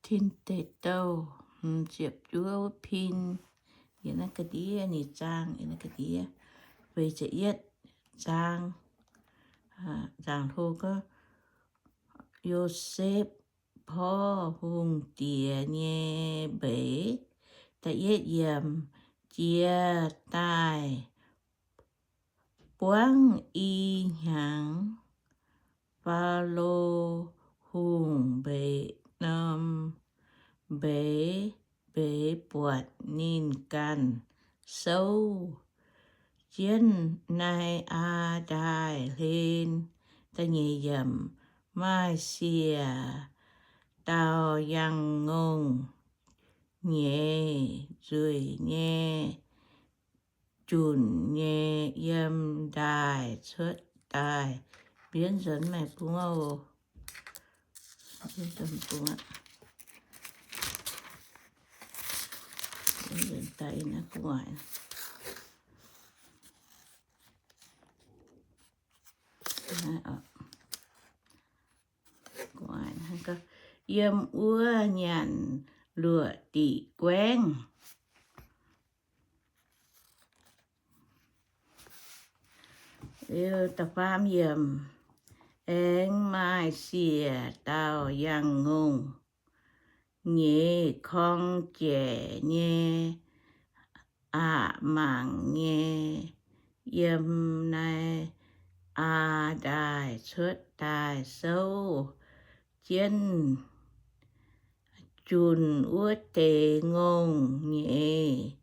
Tin Deic Douh hmz ziepc juov wuov pin, yiem naaiv ga'ndiev ninh zaang, yiem naaiv ga'ndiev feix ziepc yietv zaang, zaangc hlo gorngv Yosepv porv hungh diex nyei mbeix. Da'yietv yiemc, jiex daaih buangv i hnyangx, Faalo Hungh mbeix norm mbeix, mbeix buatc ninh ganh souv jienv nai aa ndaaih hlen. Da'nyeic yiemc, maaih siec dauh yangh ngongh nyeiz nzueic nyei junc nyei yiem ndaaih cuotv daaih. Mbienv nzuonx maengx bung oc. Yiem wuov nyanc luoqc diqc guaengv. Liuz da'faam yiemc, aengx maaih siec dauh yangh ngongh nyeiz korng jaic nyei aqc mangc nyei yiem nai aa ndaaih cuotv daaih souv jienv junc wuov deix ngongh nyeiz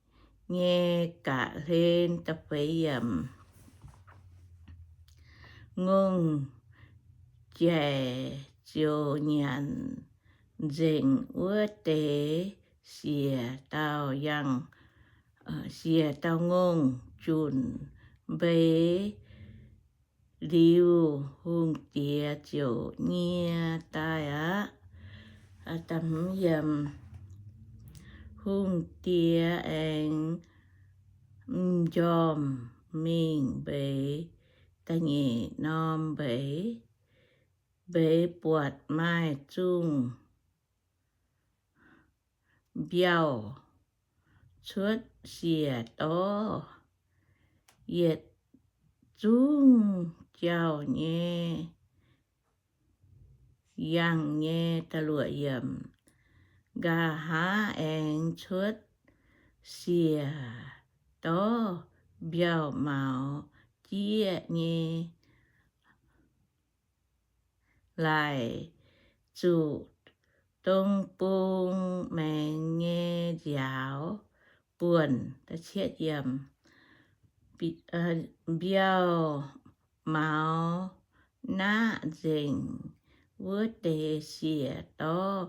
nyei ga'hlen. Da'feix yiemc, ngongh jaic ziouc nyanc nzengc wuov deix siec dauh yangh, siec dauh ngongh junc mbeix liuz, hungh diex ziouc nyie daaih aqv. Hungh diex aengx m'njormh mingh mbeix da'nyeic norm mbeix. Mbeix buatc maaih zungh mbiauh cuotv siec dorv, yietc zungv jauh nyei yangh nyei. Da'luoqc yiemc, nqa'haav aengx cuotv siec dorv mbiauh maux jieqv nyei, laaic zuqc dong bung maengx nyei nziaaux buonc. Mbiauh maux naqv nzengc wuov deix siec dorv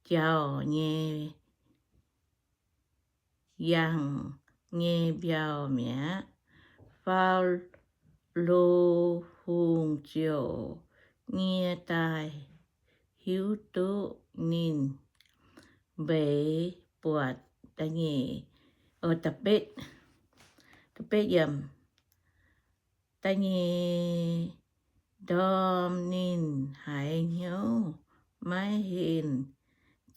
jauh nyei yangh nyei mbiauh mi'aqv. Faalo Hungh ziouc nyie daaih hiuv duqv ninh mbeix buatc da'nyeic, da'betv yiemc, da'nyeic ndorm ninh haiz hnyouv maiv henh,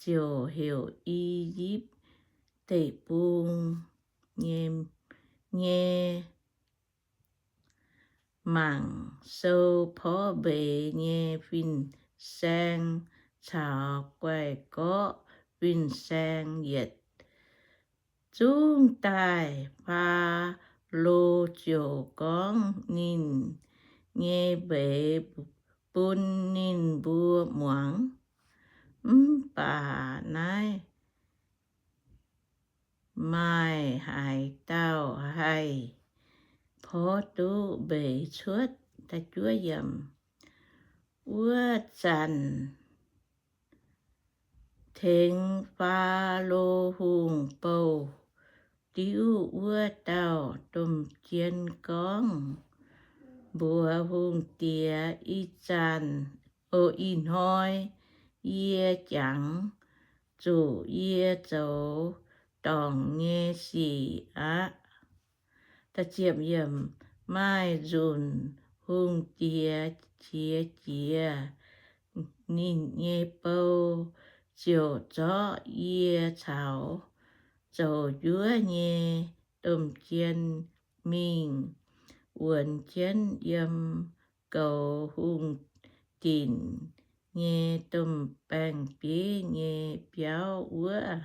ziouc heuc I^yipv Deic-Bung nyei mangc sou porv mbeix nyei fin-saeng caux guai-gorqv fin-saeng yietc zungv daaih. Faalo ziouc gorngv ninh nyei mbeix bun ninh mbuo muangx. Mv baac naaiv maaih haaix dauh haih porv duqv mbeix cuotv? Wuov zanc tengx Faalo Hungh bouh diuv wuov dauh domh jien gorngv mbuox hungh diex, Ih zanc, o, ih hnoi yie jangx zuqc yie zoux dorngc nyei sic aqv. Maaih nzunc hungh diex qiex jiez ninh nyei bou, ziouc zorqv yie caux zoux njuov nyei domh jien mingh wuonx jienv yiem goux hungh dinc nyei domh baeng-bieiv nyei biauv wuov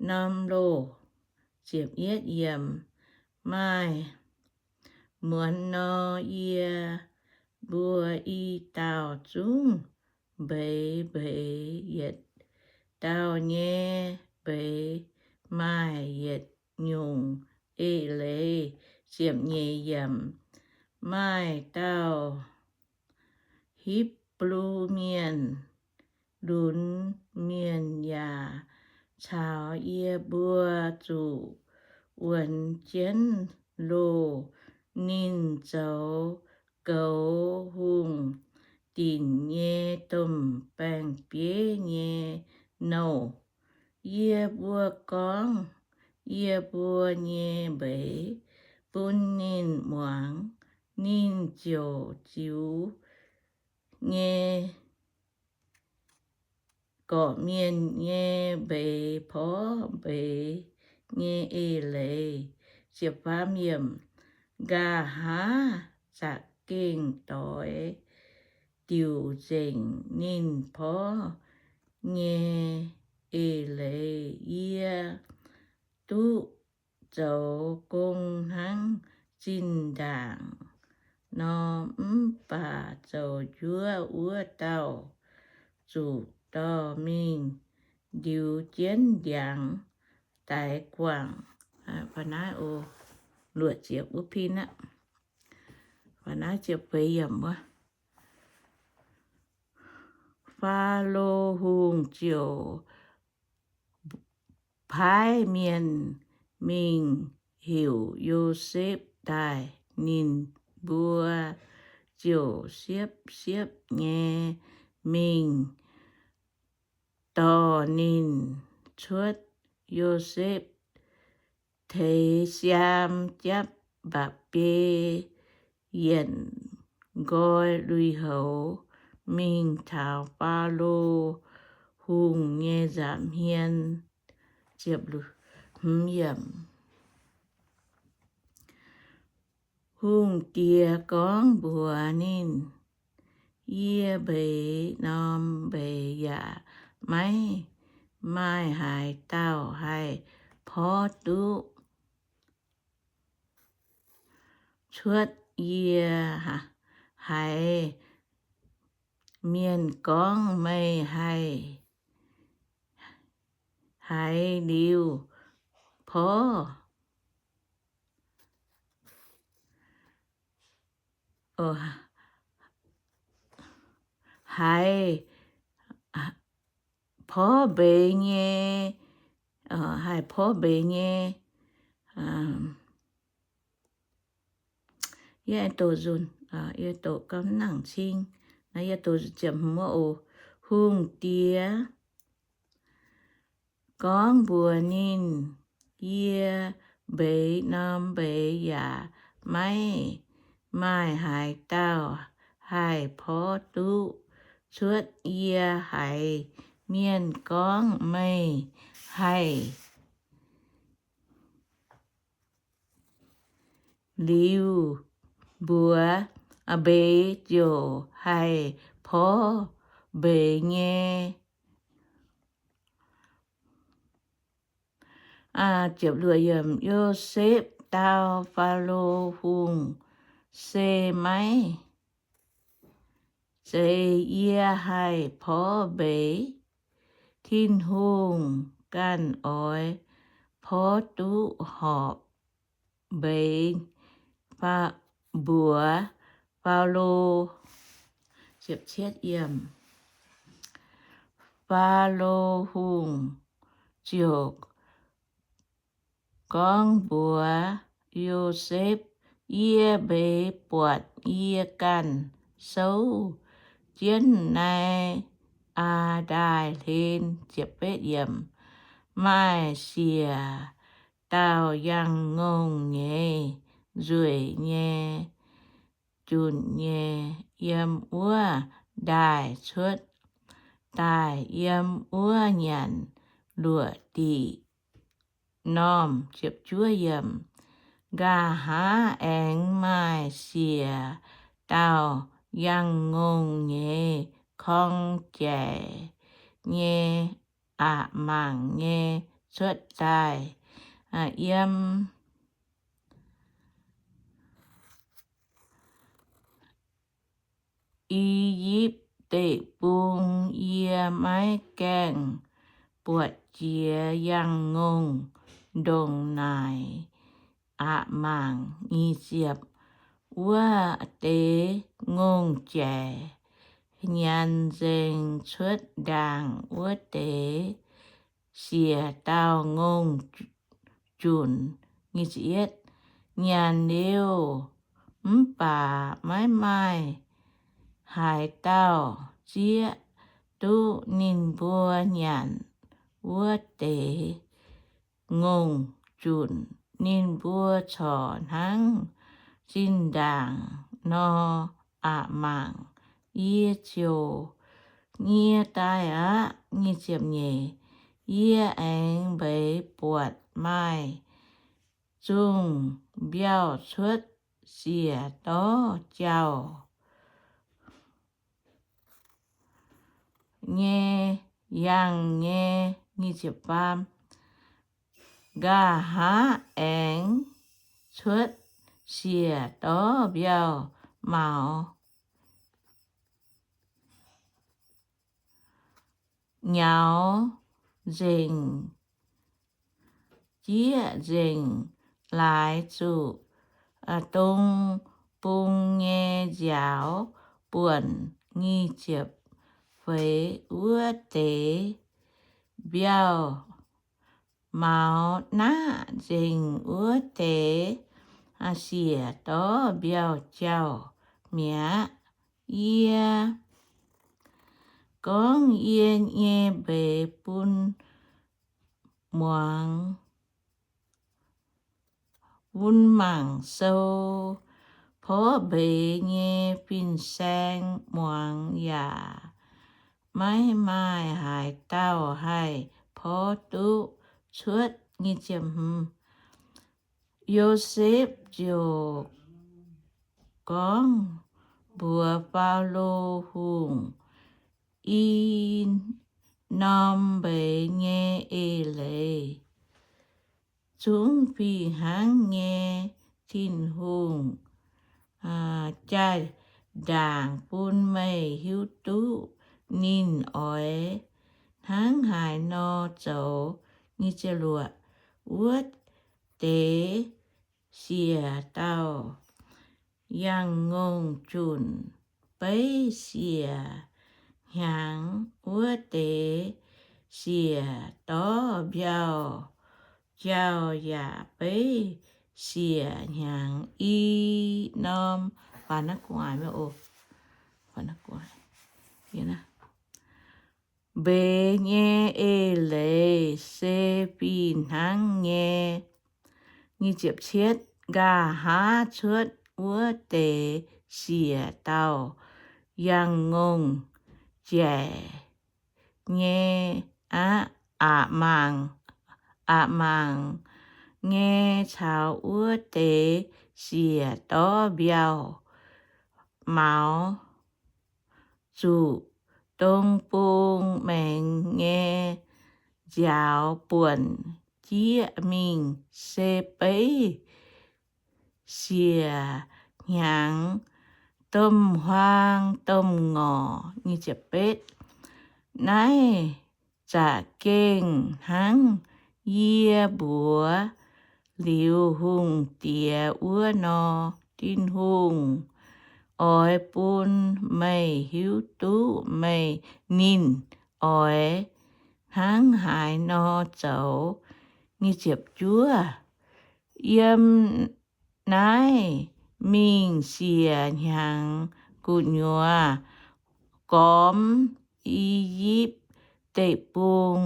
norm loh. Maaih muonz nor, yie mbuo i dauh zungv mbeix mbeix yietc dauh nyei mbeix, maaih yietc nyungc eix leiz. Ziepc nyeic yiemc, maaih dauh Hipv^lu Mienh lunx mienh yaac caux yie mbuo zuqc wuonx jienv loh. Ninh zoux goux hungh dinc nyei domh baeng-bieiv nyei nouh. Yie mbuo gorngv yie mbuo nyei mbeix bun ninh muangx, ninh ziouc ziux nyei gorqv-mienh nyei mbeix porv mbeix nyei eix leiz. Nqa'haav za'gengh doix diuc nzengc ninh porv nyei eix leiz. Yie duqv zoux gong hnangv zinh ndaangc nor, mv baac zoux njuov wuov dauh zuqc dorh mingh ndiux jienv ndiangx daix guangc. Luoqc ziepc wuov pin aqv. Faalo Hungh ziouc paaiv mienh mingh heuc Yosepv daaih. Ninh mbuo ziouc siepv-siepv nyei mingh dorh ninh cuotv. Yosepv teix siaam japv mba'biei yienc nqoi lui-houx mingh taux Faalo Hungh nyei nza'hmien. Hungh diex gorngv mbuox ninh, Yie mbeix norm mbeix yaac maiv maaih haaix dauh haih porv duqv cuotv yie. Haiz mienh gorngv meih haih, haiz liuz porv, haiz porv mbeix nyei, haih porv mbeix nyei. Yie doqc nzunc, yie doqc ga'nangc cing. Naaiv yie doqc ziepc hmz wuov oc. Hungh diex gorngv mbuox ninh, Yie mbeix norm mbeix yaac maiv maaih haaix dauh haih porv duqv cuotv yie. Haiz mienh gorngv meih haih liuz mbuox mbeix ziouc haih porv mbeix nyei. Yosepv dau Faalo Hungh, Se maiv zeiz yie haih porv mbeix. Tin-Hungh ganh oix porv duqv horpc mbeix mbuox Faalo. Faalo Hungh ziouc gorngv mbuox Yosepv, Yie mbeix buatc yie ganh souv jienv naaiv aa ndaaih hlen. Maaih siec dauh yangh ngongh nyeiz nzueic nyei junc nyei yiem wuov ndaaih cuotv. daaih yiem wuov nyanc luoqc diqc normh. Nqa'haav aengx maaih siec dauh yangh ngongh nyei korng-jaic nyei aqc mangc nyei cuotv daaih yiem I^yipv Deic-Bung. Yie maiv gaengh buatc jiex yangh ngongh ndongc naaic aqc mangc. Nyic ziepc, wuov deix ngongh jaic nyanc nzengc cuotv ndaangc wuov deix siec dauh ngongh junc. Nyanc liuz mv baac maiv maaih haaix dauh zieqv duqv ninh mbuo nyanc wuov deix ngongh junc. Ninh mbuo corc hnangv zinh ndaangc nor aqc mangc. Yie ziouc nyie daaih aqv. Nyic ziepc nyeic, yie aengx mbeix buatc maaih zungh mbiauh cuotv siec dorv jauh nyei yangh nyei. Nqa'haav aengx cuotv siec dorv mbiauh maux nyaux nzengc, jieqv nzengc, laaix zuqc dong bung nyei nziaaux buonc. Nyic ziepc feix, wuov deix mbiauh maux naqv nzengc wuov deix siec dorv mbiauh jauh mi'aqv. Yie gorngv yie nyei mbeix bun muangx wun mangc sou, porv mbeix nyei fin-saeng muangx yaac maiv maaih haaix dauh haih porv duqv cuotv. Yosepv ziouc gorngv mbuox Faalo Hungh, I norm mbeix nyei eix leiz zungv fih hnangv nyei. Tin-Hungh jaa-ndaangc bun meih hiuv duqv ninh oix hnangv haaix nor zoux. Wuov deix siec dauh yangh ngongh junc beiv siec hnyangx, wuov deix siec dorv mbiauh jauh yaac beiv siec hnyangx. I norm mbeix nyei eix leiz se fih hnangv nyei. Nqa'haav cuotv wuov deix siec dauh yangh ngongh jaic nyei aqc, aqc mangc, aqc mangc nyei caux wuov deix siec dorv mbiauh maux zuqc dong bung maengx nyei nziaaux buonc jieqv mingh se beiv siec hnyangx, domh huaang domh ngorc. Naaiv za'gengh hnangv yie mbuox liuz hungh diex wuov nor. Tin-Hungh oix bun meih hiuv duqv meih, ninh oix hnangv haaix nor zoux. Yiem naaiv mingh siec hnyangx gu'nyuoz gormx I^yipv Deic-Bung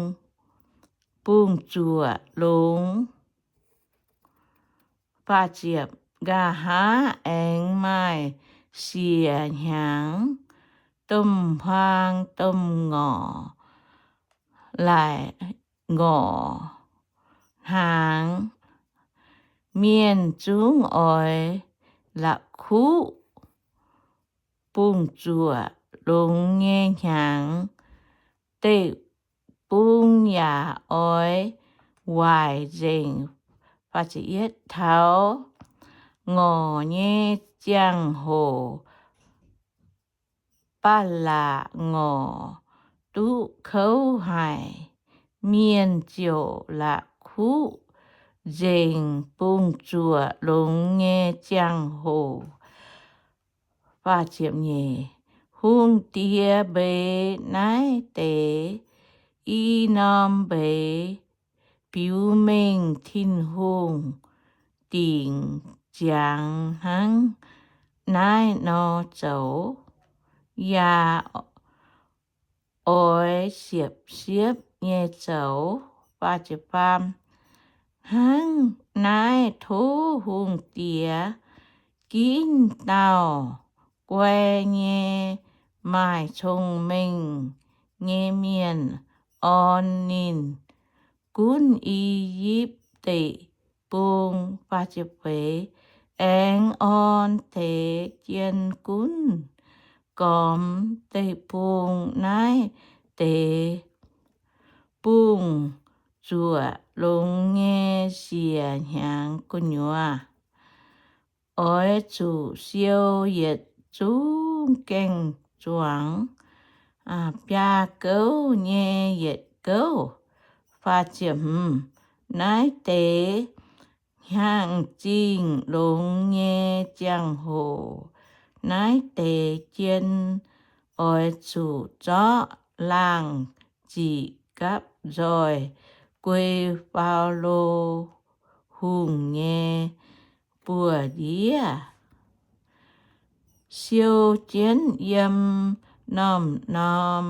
bung-zuoqc longx. Nqa'haav aengx maaih siec hnyangx domh huaang domh ngorc laaix ngorc hnaangx. Mienh zungv oix la'kuqv bungx-zuoqc longx nyei hnyangx. Deic-bung yaac oix waaic nzengc. Taux ngorc nyei ziangh hoc, Baalaqc Ngorc duqv kouv haic. Mienh ziouc la'kuqv nzengc bungx-zuoqc longx nyei ziangh hoc. Hungh diex mbeix naaiv deix i norm mbeix biux mengh Tin-Hungh dingc ziangx hnangv naaiv nor zoux, yaac oix siepv-siepv nyei zoux. Hnangv naaiv tov hungh diex ginv dauh guai nyei maaih cong-mengh nyei mienh orn ninh gunv I^yipv Deic-Bung. Aengx orn deix jien gunv gormx deic-bung naaiv deix bungx-zuoqc longx nyei siec hnyangx gu'nyuoz. Oix zuqc siou yietc zungv gaeng-zuangx, biaa gouv nyei yietc gouv. Naaiv deix hnyangx-zingh longx nyei ziangh hoc, naaiv deix jien oix zuqc zorqv laangh ziqc gapv nzoih guei Faalo Hungh nyei buoz-ndiev, siou jienv yiem norm-norm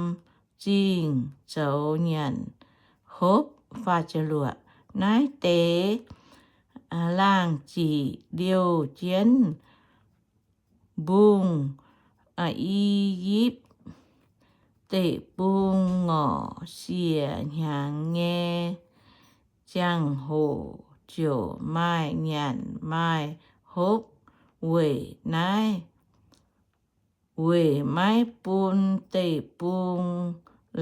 zingh zoux nyanc hopv. Naaiv deix laangh ziqc liouh jienv mbungh I^yipv Deic-Bung ngorc siec hnyangx nyei ziangh hoc ziouc maaih nyanc maaih hopv weic naaiv, weic maiv bun deic-bung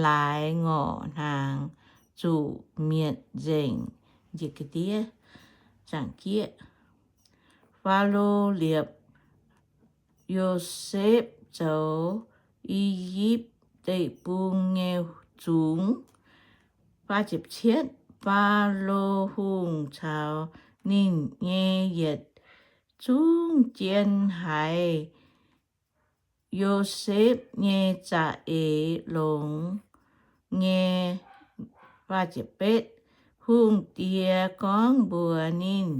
laaix ngorc hnaangx zuqc mietc nzengc. Faalo liepc Yosepv zoux I^yipv Deic-Bung nyei zungx. Faalo Hungh caux ninh nyei yietc zungv jien haiz Yosepv nyei za'eix longx nyei. Hungh diex gorngv mbuox ninh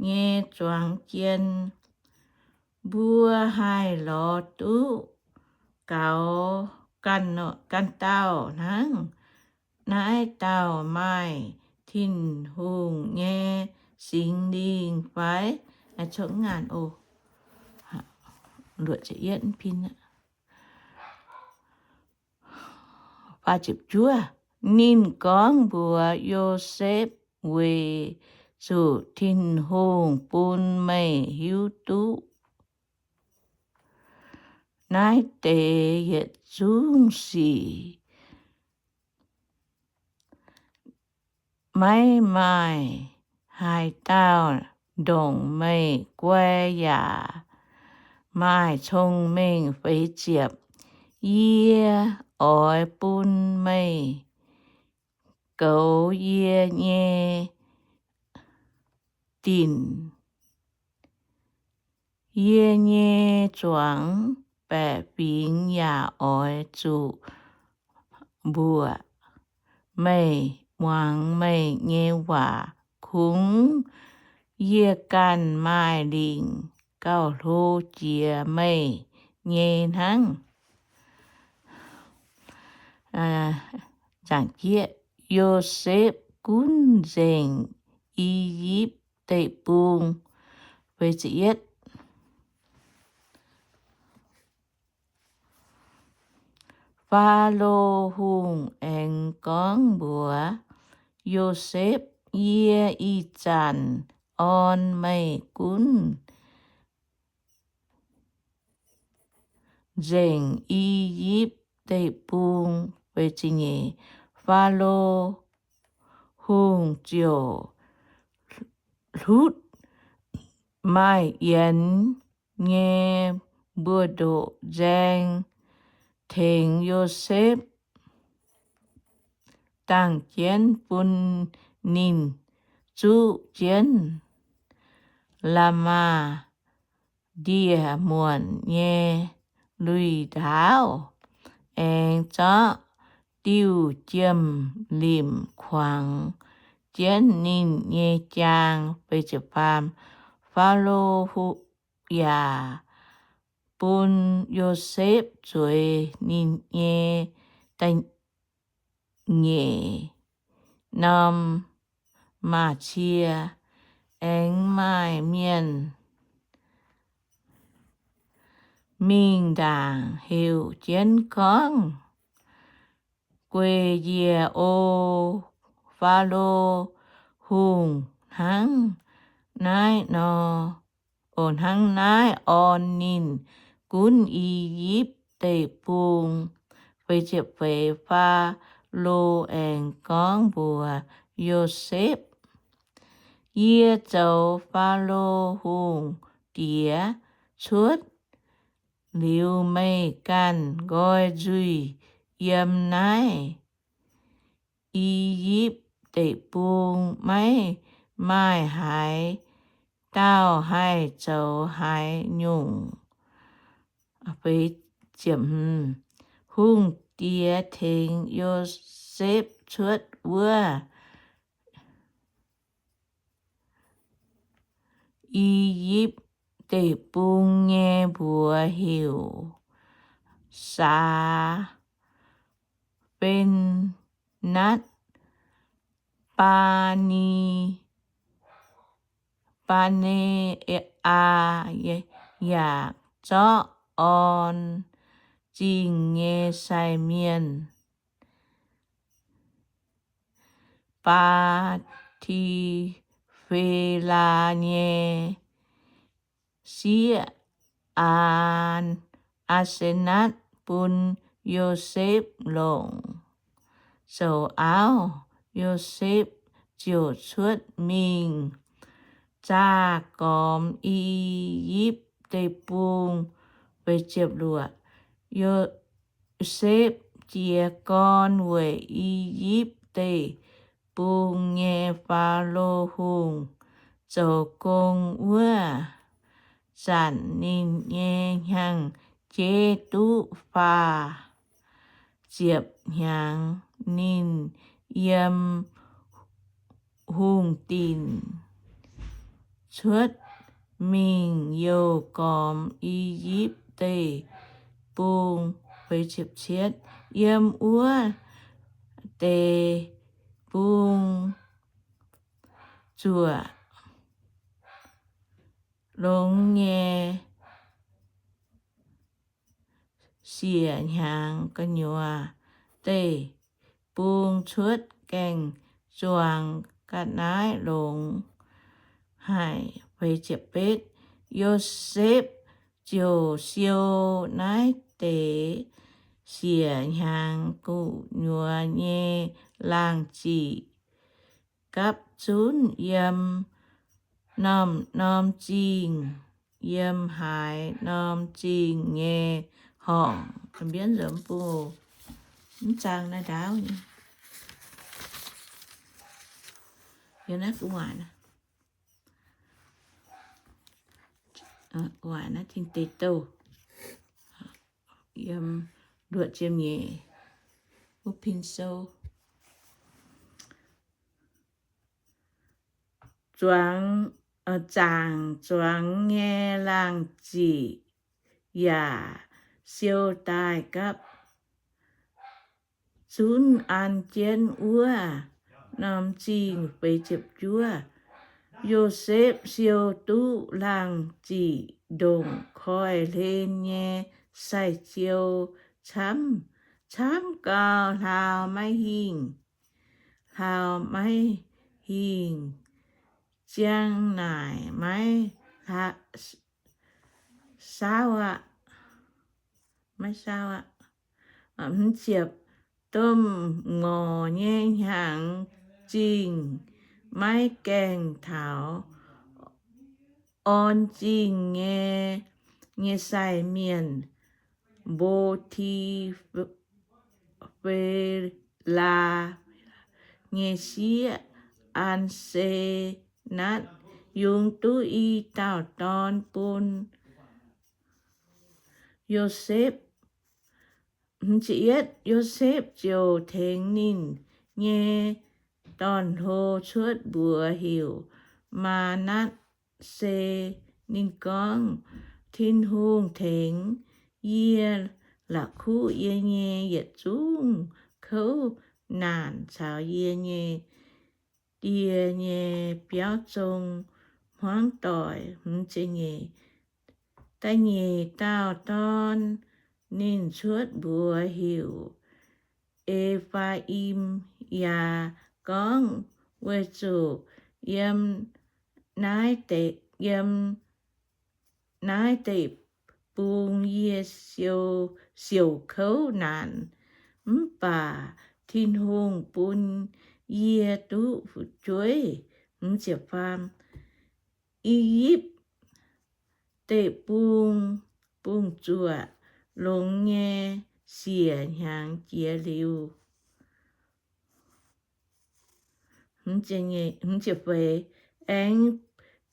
nyei zuangx jien, Mbuo haih lorz duqv gaux ganh dauh hnangv. Naaiv dauh maaih Tin-Hungh nyei Singx Lingh fai? Ninh gorngv mbuox Yosepv, Weic zuqc Tin-Hungh bun meih hiuv duqv naaiv deix yietc zungv sic, maiv maaih haaix dauh ndongc meih guai yaac maaih cong-mengh. Feix ziepc, Yie oix bun meih goux yie nyei dinc, yie nyei zuangx baeqc fingx yaac oix zuqc mbuoqc meih, muangx meih nyei waac. Kungx yie ganh maaih lingc gauh hlo jiex meih nyei hnangv. Yosepv gunv nzengc I^yipv Deic-Bung. Faalo Hungh aengx gorngv mbuox Yosepv, Yie ih zanc orn meih gunv nzengc I^yipv Deic-Bung. Faalo Hungh ziouc hlutv maaih yienx nyei mbu'ndoqc nzaeng tengx Yosepv, dangh jienv bun ninh zuqv jienv Laamaa ndie-muonc nyei lui-ndaauv, aengx zorqv diuh jiem-limc kuangx jienv ninh nyei jaang. Faalo yaac bun Yosepv zueiz ninh nyei da'nyeic norm maaz-cie. Aengx maaih mienh mingh ndaangc heuc jienv gorngv, Gueic njiec oc. Faalo Hungh hnangv naaiv nor, hnangv naaiv orn ninh gunv I^yipv Deic-Bung. Faalo aengx gorngv mbuox Yosepv, Yie zoux Faalo Hungh diex cuotv liuz, meih ganh nqoi nzuih yiem naaiv I^yipv Deic-Bung, maiv maaih haaix dauh haih zoux haaix nyungc. Hungh diex tengx Yosepv cuotv wuov I^yipv Deic-Bung nyei mbuox heuc Saa^fen^natv Baa^ni, Baa^ne^aa, yaac zorqv orn zingh nyei sai mienh, Baa^ti^fe^laa nyei sieqv, Aa, Aa^se^natv, bun Yosepv longc zoux auv. Yosepv ziouc cuotv mingh zaah gormx I^yipv Deic-Bung. Yosepv jiez gorn weic I^yipv Deic-Bung nyei Faalo Hungh zoux gong wuov zanc ninh nyei hnyangx-jeiv duqv faah ziepc hnyangx. Ninh yiem hungh dinc cuotv mingh youh gormx I^yipv Deic-Bung. Yiem wuov deix bung zuoqc longx nyei siec hnyangx gu'nyuoz, Deic-Bung cuotv gaeng-zuangx ga'naaiv longx haic. Yosepv ziouc siou naaiv deix siec hnyangx gu'nyuoz nyei laangh ziqc gapv zunv yiem norm-norm zingh, yiem haaix norm zingh nyei horngc. Mv zaang naaiv ndaauv nyei. Yiem naaiv gu'nguaaic naaiv, gu'nguaaic naaiv Tin Deic Douh, yiem luoqc ziepc nyeic wuov pin sou. Zuangx, zaangc zuangx nyei laangh ziqc yaac siou daaih gapv zunv an jienv wuov norm zingh. Feix ziepc juov. Yosepv siou duqv laangh ziqc ndongc koiv-hlen nyei sai-jiou camv camv gau, hlaau maiv hingh, hlaau maiv hingh, ziang naaic maiv saauv aqv, maiv saauv aqv. Domh ngorc nyei hnyangx zingh maiv gaengh taux, orn zingh nyei, nyei sai mienh, Mbo^ti^fe^laa nyei sieqv, An^se^natv, yungz duqv i dauh dorn bun Yosepv. Yosepv ziouc tengx ninh nyei dorn-hlo cuotv mbuox heuc Maa^natv^se. Ninh gorngv, Tin-Hungh tengx yie la'kuqv yie nyei yietc zungv kouv naanc caux yie nyei die nyei biauv zong hmuangv doic. Da'nyeic dauh dorn ninh cuotv mbuox heuc E^faa^im, yaac gorngv, Weic zuqc yiem naaiv deic, yiem naaiv deic-bung yie siouc kouv naanc, mv baac Tin-Hungh bun yie duqv fu'jueiv. I^yipv Deic-Bung bung zuoqc longx nyei siec hnyangx jiex liuz. Aengx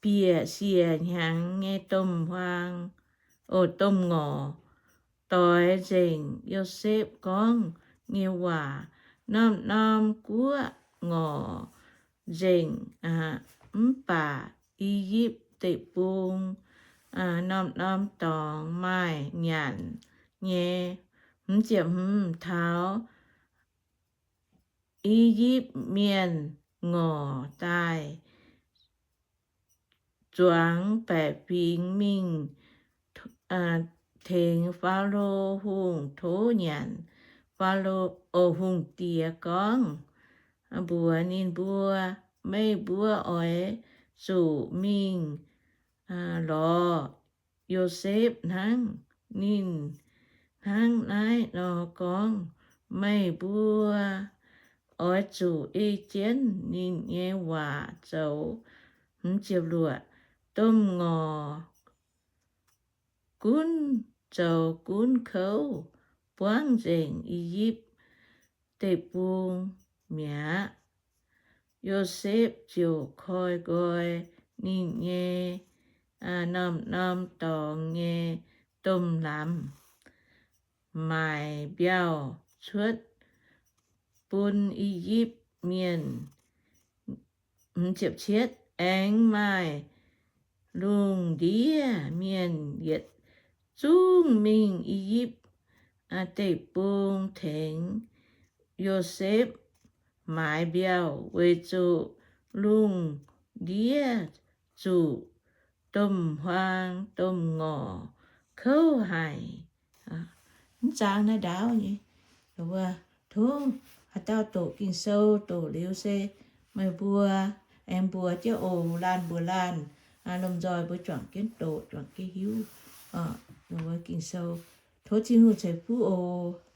bieqc siec hnyangx nyei domh huaang, o, domh ngorc doix nzengc Yosepv gorngv nyei waac. Norm-norm guoqv ngorc nzengc, mv baac I^yipv Deic-Bung norm-norm dorngx maaih nyanc nyei. Taux I^yipv Mienh ngorc daaih zuangx baeqc fingx mingh tengx Faalo Hungh tov nyanc. Faalo, o, hungh diex gorngv mbuox ninh mbuo, Meih mbuo oix zuqc mingh lorz Yosepv hnangv. Ninh hnangv naaiv nor gorngv, meih mbuo oix zuqc ei jienv ninh nyei waac zoux. Domh ngorc gunv zoux gunv kouv buangv nzengc I^yipv Deic-Bung mi'aqv. Yosepv ziouc koi nqoi ninh nyei norm-norm dorngx nyei domh lamz, maaic mbiauh cuotv bun I^yipv Mienh. Aengx maaih lungh ndiev mienh yietc zungv mingh I^yipv Deic-Bung tengx Yosepv maaiz mbiauh, weic zuqc lungh ndiev zuqc domh huaang domh ngorc kouv haic. Mv zaang naaiv ndaauv nyei, tov haaix dauh doqc Ging-Sou doqc liuz se meih mbuo aengx mbuox jienv oc, laanh mbuox laanh, lomh nzoih mbuo juangc jienv doqc, juangc jienv hiuv Ging-Sou. Tov Tin-Hungh ceix fuqv oc.